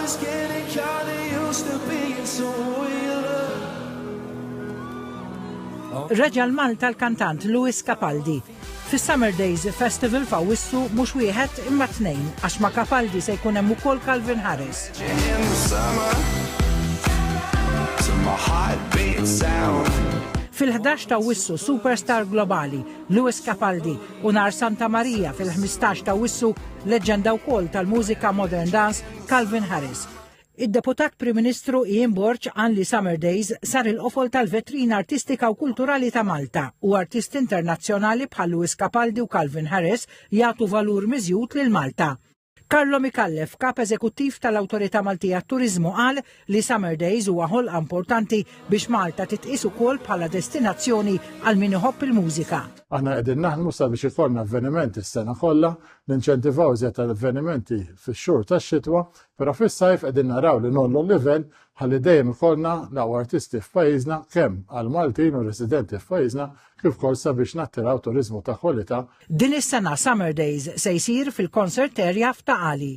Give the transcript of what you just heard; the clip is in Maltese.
just getting kinda used to being someone you love. Reġa' l-Malta l-kantant Louis Capaldi. Fis-Summer Days Festival f'Awwissu mhux wieħed imma tnejn għax ma' Capaldi se jkun hemm ukoll Calvin Harris. Fil-11 ta' Awwissu superstar globali Louis Capaldi u nhar Santa Marija fil-15 ta' Awwissu leġġenda wkoll tal-mużika modern dance Calvin Harris. Id-Deputat Prim Ministru Ian Borg qal li Summer Days sar il-qofol tal-vetrina artistika u kulturali ta' Malta u artisti internazzjonali bħal Louis Capaldi u Calvin Harris jagħtu valur miżjud lil Malta. Carlo Micallef, Kap Eżekuttiv tal-Awtorità Maltija għat-Turiżmu qal li Summer Days huwa ħolqa importanti biex Malta titqies ukoll bħala destinazzjoni għal min iħobb il-mużika. Aħna qegħdin naħdmu sabiex ikollna avvenimenti s-sena kollha, ninċentivaw iżjed avvenimenti fix-xhur tax-xitwa, però fis-sajf qegħdin naraw li ngħollu l-livell ħalli dejjem ikollna l-aqwa artisti f'pajjiżna kemm għall-Maltin u residenti f'pajjiżna kif ukoll sabiex nattiraw turiżmu ta' kwalità. Din is-sena Summer Days se jsir fil-Concert Area f'Ta' Qali.